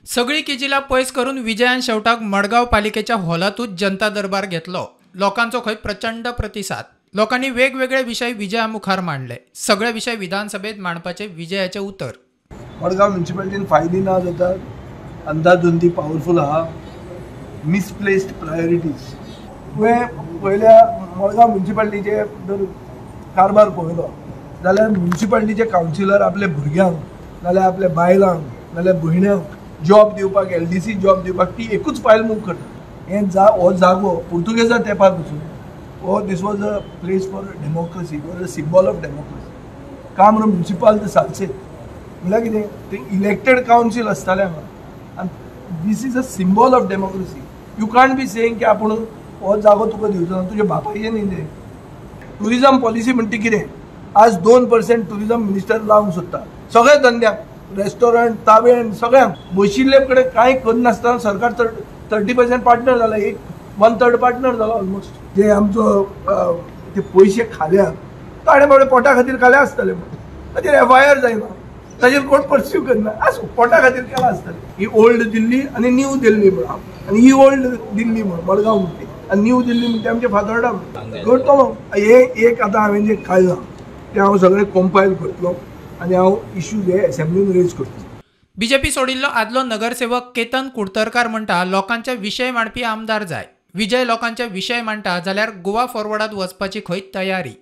सगळी किजिला पयस करून विजयान शेवटाक मडगांव पालिकेच्या हॉलातूच जनता दरबार घेतलो. लोकांचो खंय प्रचंड प्रतिसाद. लोकांनी वेगवेगळे विशय विजया मुखार मांडले. सगळे विशय विधानसभेत मांडपाचे विजयाचे उतर. मडगांव म्युनिसिपालिटीन फायली ना जाता, अंदाधुंदी पावरफूल आहा, मिसप्लेस्ड प्रायोरिटीज. तुवें पयल्या मडगांव म्युनिसिपालिटीचे जर कारभार पळयलो जाल्यार म्युनिसिपालिटीचे कावन्सिलर आपल्या भुरग्यांक नाल्यार आपल्या बायलांक नाल्यार भयण्यांक जॉब दिवपाक, LDC job दिवपाक ती एकूच फायल मूव करता. हें हो जागो पुर्तुगेजा तेंपार पसून हो this was a place for democracy, was a symbol of democracy. Camara municipal ते सालसेत म्हणल्यार कितें, ते इलेक्टेड कावन्सील आसताले हांगा आनी this is a symbol of democracy. You can't be saying की आपूण हो जागो तुका दिवचो ना, तुज्या बापायचें न्ही तें. टुरिजम पॉलिसी म्हणटा कितें, आज 2% टुरिजम मिनिस्टर लावंक सोदता सगळ्या धंद्याक, रेस्टॉरंट, तावेण, सगळ्यांक. बशिल्ले कडेन कांय करनासतना सरकार 30% पार्टनर जाला, एक 1/3 पार्टनर जाला ऑलमोस्ट. जे आमचो ते पयशे खाल्या ताणें बाबडे पोटा खातीर खाल्या आसतले, ताचेर FIR जायना, ताचेर कोण पर्स्यू करना, आसूं, पोटा खातीर केला आसतलें. ही ओल्ड दिल्ली आनी न्यू दिल्ली म्हण, आनी ही ओल्ड दिल्ली म्हण मडगांव म्हणटी आनी न्यू दिल्ली म्हणटी आमचे फातोर्डा करतलो. हे एक आतां हांवें जें काडलां तें हांव सगळें कंपायल करतलो आनी हांव इश्यूज हे एसेंब्लीन रेज करतलो. बीजेपी सोडिल्लो आदलो नगरसेवक केतन कुडतरकार म्हणटा लोकांचे विशय मांडपी आमदार जाय. विजय लोकांचे विशय मांडटा जाल्यार गोवा फॉरवर्डात वचपाची खंय तयारी.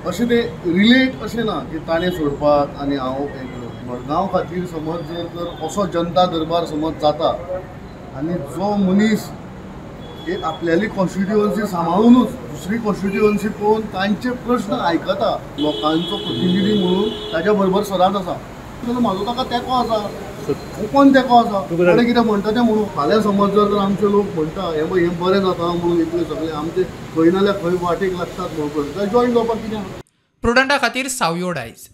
अशें ते रिलेट अशें ना की ताणें सोडपाक आनी हांव मडगांव खातीर समज जर तर असो जनता दरबार समज जाता आनी जो मनीस एक आपल्याली कॉन्स्टिट्युअन्सी सांबाळुनूच दुसरी कॉन्स्टिट्युअन्सी पळोवन तांचे प्रश्न आयकता, लोकांचो प्रतिनिधी म्हणून ताज्या बरोबर सदांच आसा, म्हाजो ताका तेंको आसा, ओपन तेंको आसा. कोणें कितें म्हणटा तें म्हणून फाल्यां समज जर आमचे लोक म्हणटा हें पळय हें बरें जाता म्हणून इतले सगळे आमचे खंय नाल्यार खंय वाटेक लागतात म्हणून जॉयन जावपाक कितें. प्रुडंटा खातीर सावयो डायज.